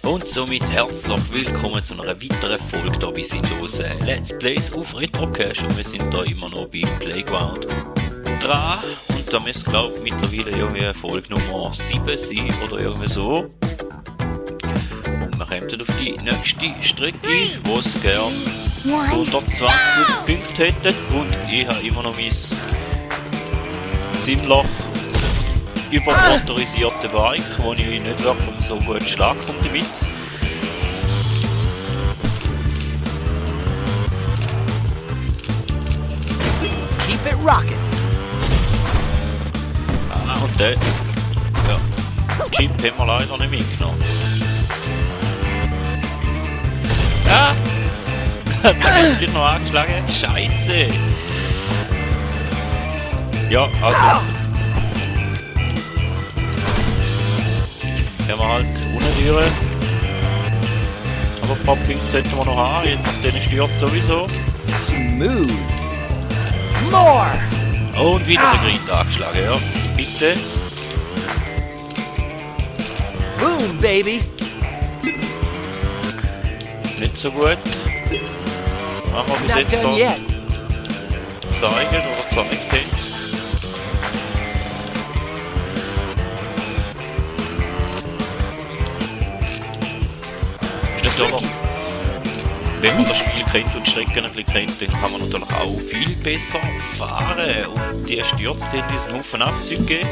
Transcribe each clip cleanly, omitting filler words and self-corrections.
Und somit herzlich willkommen zu einer weiteren Folge hier bei sinnlosen Let's Plays auf RetroCache. Und wir sind hier immer noch beim Playground dran. Und da müsste, glaube ich, mittlerweile irgendwie Folge Nummer 7 sein oder irgendwie so. Und wir kommen dann auf die nächste Strecke, wo es gern 120.000 Punkte hätte. Und ich habe immer noch mein Simmloch übermotorisierte Bike, wo ich nicht wirklich so gut Schlag komme damit. Keep it rocking. Und den Chip haben wir leider nicht mitgenommen. Da hat mich noch angeschlagen. Scheiße! Ja, also. Haben wir halt ohne Türe. Aber ein paar Punkte sollten wir noch haben. Jetzt den stürzt sowieso. Smooth. More. Und wieder der Grind angeschlagen, ja. Bitte. Boom, baby. Nicht so gut. Machen wir bis Not jetzt done da yet. zeigen oder zeigt hin. Ist das so noch? Wenn man das Spiel kennt und die Strecken ein bisschen kennt, dann kann man natürlich auch viel besser fahren. Und die stürzt in diesen Haufen Abzüge geben.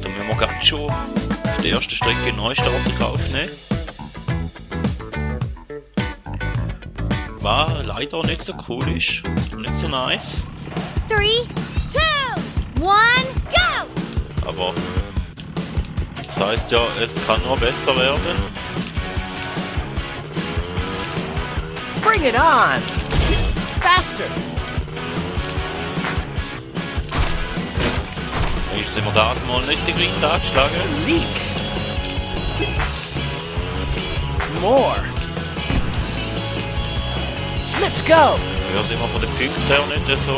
Da müssen wir ganz schon auf der ersten Strecke einen Neustart in Kauf nehmen. Was leider nicht so cool ist, nicht so nice. 3, 2, 1, go! Aber das heisst ja, es kann nur besser werden. Bring it on. Faster. Jetzt sind wir das mal nicht den Grind angeschlagen. Sleek. More. Let's go. Ja, sind wir von den Punkten her nicht so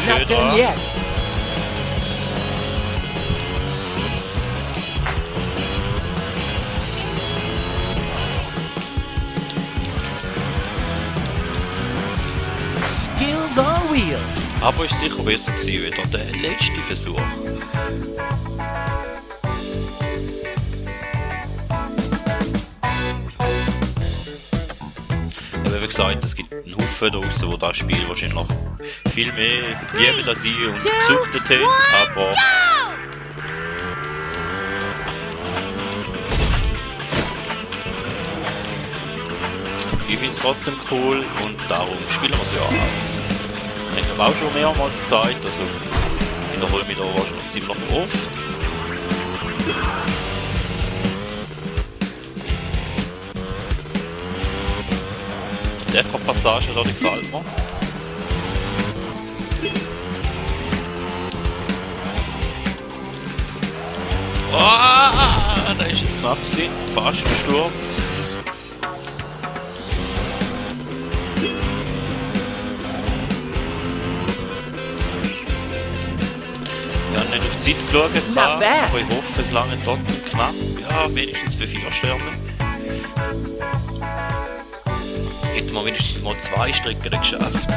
schön Not done dran. yet. Skills on wheels. Aber ist sicher besser gewesen wieder der letzte Versuch. Aber wie gesagt, es gibt einen Haufen draussen, die das Spiel wahrscheinlich viel mehr lieben als ich und gesuchtet haben, aber ich finde es trotzdem cool und darum spielen wir es ja auch. Ich habe auch schon mehrmals gesagt, also ich wiederhole mich da wahrscheinlich ziemlich oft. Die Passage da, die gefällt mir. Da ist jetzt knapp gewesen, fast ein Sturz. Ich habe nicht auf die Zeit geschaut, Not bad. aber ich hoffe, es lange trotzdem knapp. Ja, wenigstens für 4 Sterne. Hätten wir wenigstens mal 2 Strecken geschafft.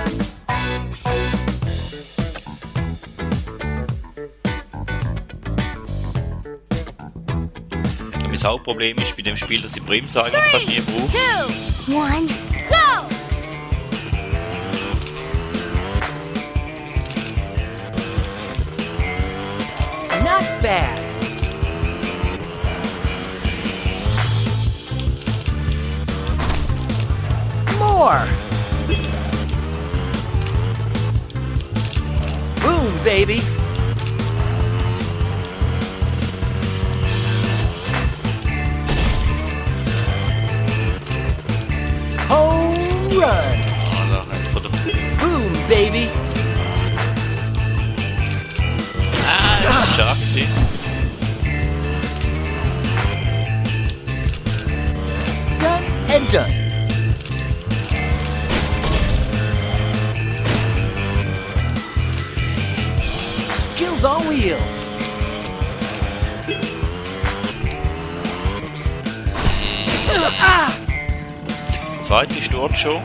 Mein Hauptproblem ist bei dem Spiel, dass ich Bremse eigentlich fast nie brauche. 2, 1, go! Not bad. More. Boom, baby. Home run. Ah, da reicht von der... Boom, baby. Das war stark gewesen. Done and done. Skills on wheels. zweite Sturz schon.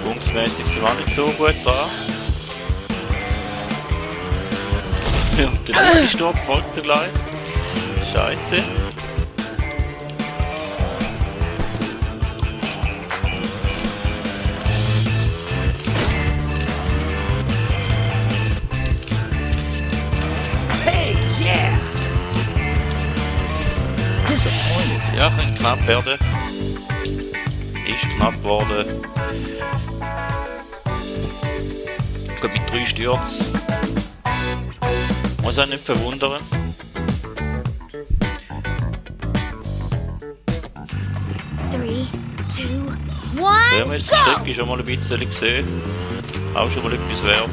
Punktmäßig sind wir auch nicht so gut dran. Und der dritte Sturz folgt zugleich. Scheiße. Hey, yeah! Disappointed. Ja, kann knapp werden. Ist knapp geworden. Gut, mit 3 Stürzen. Muss auch nicht verwundern. Three, two, Wir one, haben jetzt die go! Strecke schon mal ein bisschen gesehen. Auch schon mal etwas wert.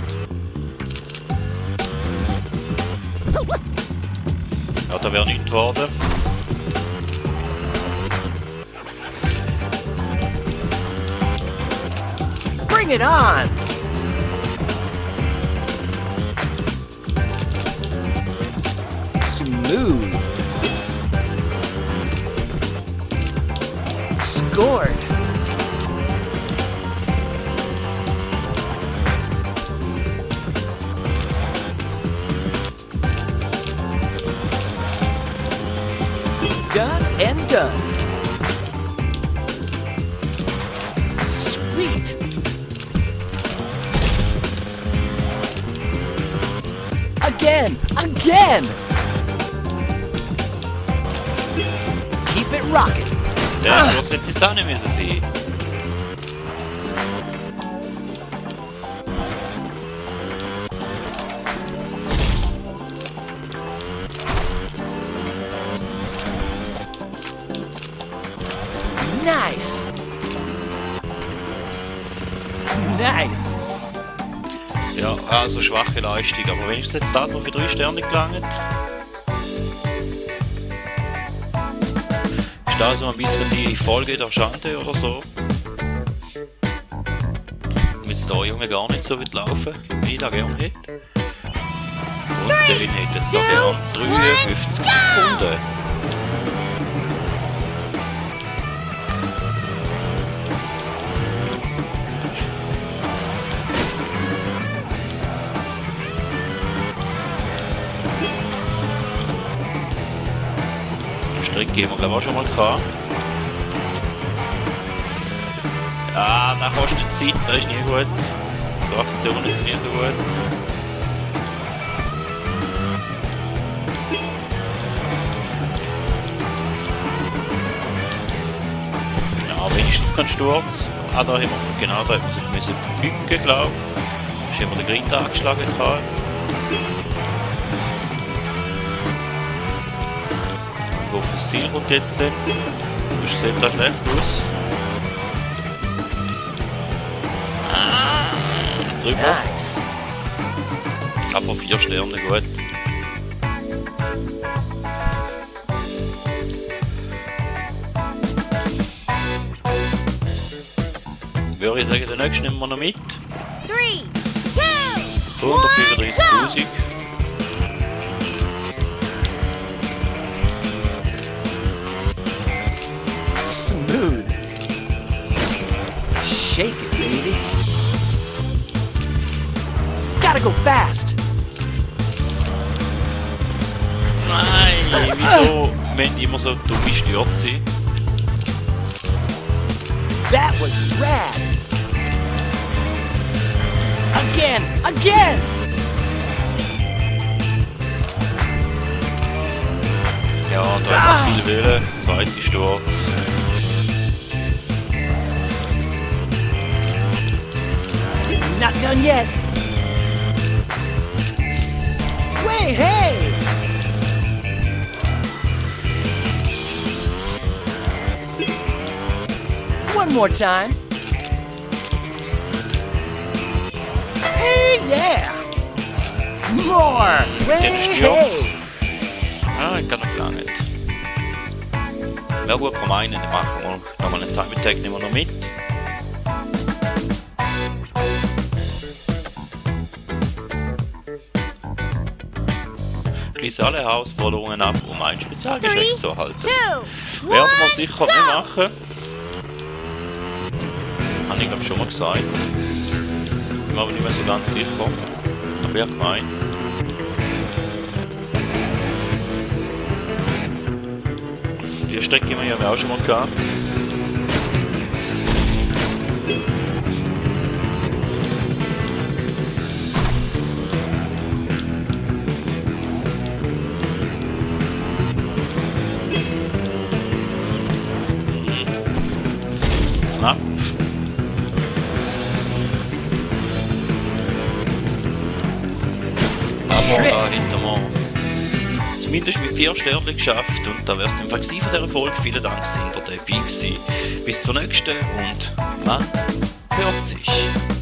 Ja, da wäre nichts geworden. Bring it on! Smooth. Scored. Done and done. Sweet. Again! Again! Keep it rocking. Der Sturz hätte jetzt auch nicht müssen sein. Nice. Nice. Ja, also schwache Leistung, aber wenigstens jetzt da noch für 3 Sterne gelangt. Ist da so ein bisschen die Folge der Schande oder so? Damit es da Junge gar nicht so wird laufen, wie ich da gerne hätte. Und Kevin hätte jetzt da gern 53 Sekunden. Strecke haben wir glaube ich auch schon mal gehabt. Ja, dann kostet Zeit, das ist nie gut. So Aktionen sind nie so gut. Ja, wenigstens kein Sturz. Ah, da haben wir, genau, da hat man sich müssen bücken, glaube ich. Da haben wir den Grind angeschlagen gehabt. Ich hoffe, das Ziel kommt jetzt dann. Das sieht da schlecht aus. Drüber. Nice. Aber 4 Sterne, gut. Würde ich sagen, den nächsten nehmen wir noch mit. 3, 2, 1, 135.000. Smooth. Shake it, baby. Gotta go fast. Nein, wieso wenn immer so dumme Stürze? That was rad. Again, again. Ja, da hat man viel Willen. Zweite Sturz. Not done yet. Wait, hey. One more time. Hey, yeah. More. Den Hey, Sturz. hey. Ah, ich kann noch gar nicht. Ja gut, komm rein, dann machen wir nochmal einen Time Attack, nehmen wir noch mit. Schließe alle Herausforderungen ab, um ein Spezialgeschenk zu erhalten. 2, Werden wir 1, sicher nicht machen. ich glaube schon mal gesagt. Bin mir aber nicht mehr so ganz sicher. Aber ja, gemeint. Die Strecke haben wir ja auch schon mal gehabt. Knapp. Aber da hinter mir zumindest mit 4 Sternen geschafft und da wär's im Fall gewesen von dieser Folge. Vielen Dank, sind ihr dabei gewesen. Bis zur nächsten und man hört sich.